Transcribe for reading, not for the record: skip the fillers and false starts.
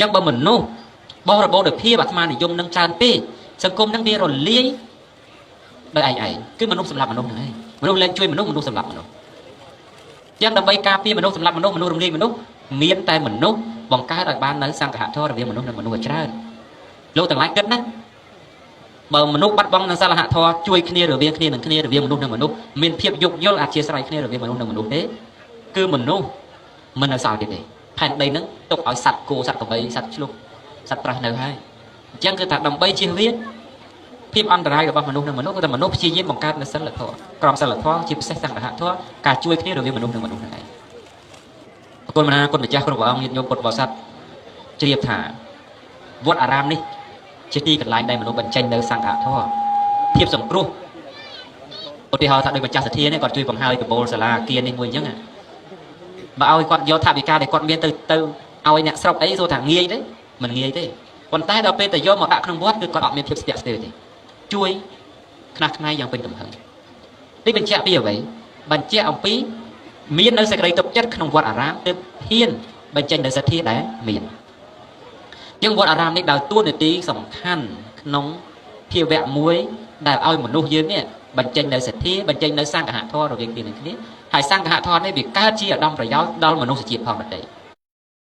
ចឹងបើមនុស្សបរិបូរដោយភាពអាត្មានិយមនឹងច្រើនពេកសង្គមនឹងវារលាយដោយឯងឯងគឺមនុស្សសម្រាប់មនុស្សហ្នឹងឯងមនុស្សលែងជួយមនុស្សមនុស្សសម្រាប់មនុស្សចឹងដើម្បីការពារមនុស្សសម្រាប់មនុស្សមនុស្សរំលាយមនុស្សមានតែមនុស្សបង្កើតឲ្យបាននៅសង្ឃធម៌រវាងមនុស្សនិងមនុស្សឲ្យច្រើនលោកទាំងឡាយគិតណាបើមនុស្សបាត់បង់នឹងសិលធម៌ជួយគ្នារវាងគ្នានឹងគ្នារវាងមនុស្សនិងមនុស្សមានភាពយោគយល់អធិស្ឋានគ្នារវាងមនុស្សនិងមនុស្សទេគឺមនុស្សមិននៅសល់ទៀតទេផែនដីហ្នឹងទុកឲ្យសត្វគោសត្វក្របីសត្វឆ្លុះសត្វប្រើសនៅហើយអញ្ចឹងគឺថាដើម្បីជៀសវាងភាពអន្តរាយរបស់មនុស្សនិងមនុស្សគឺថាមនុស្សព្យាយាមបង្កើតនូវសិលធម៌ក្រមសិលធម៌ជាពិសេសសង្ឃធម៌ការជួយគ្នារវាងមនុស្សនិងមនុស្សហ្នឹងឯងអរគុណមនាគុណម្ចាស់គ្រប់ព្រះអង្គញាតិញោមពុទ្ធបរិស័ទជ្រាបថាវត្តអារាមនេះជាទីកន្លែងដែលមនុស្សបញ្ចេញនៅសង្ឃធម៌ភាពសង្គ្រោះឧទាហរណ៍ថាដោយម្ចាស់សទ្ធានេះគាត់ជួយបង្ហើយកបូលសាលាអាគារនេះមួយអញ្ចឹងបើឲ្យគាត់យកថវិកាដែលគាត់មានទៅទៅឲ្យអ្នកស្រុកអីសួរថាងាយទេមិនងាយទេប៉ុន្តែដល់ពេលទៅយកមកដាក់ក្នុងវត្តគឺគាត់អត់មានភាពស្ទាក់ស្ទើរទេជួយខ្នះខ្នែងយ៉ាងពេញទំហឹងនេះបញ្ជាក់ពីអ្វីបញ្ជាក់អំពីមាននៅសេចក្តីទុកចិត្តក្នុងវត្តអារាមទើបហ៊ានបញ្ចេញនៅសទ្ធាដែលមានជាងវត្តអារាមនេះដើរតួនាទីសំខាន់ក្នុងភាវៈមួយដែលឲ្យមនុស្សយើងនេះបញ្ចេញនៅសទ្ធាបញ្ចេញនៅសង្ឃធម៌រវាងគ្នានឹងគ្នាហើយសង្ឃធម៌នេះវាកើតជាឧត្តមប្រយោជន៍ដល់មនុស្សជាតិផងដទៃ។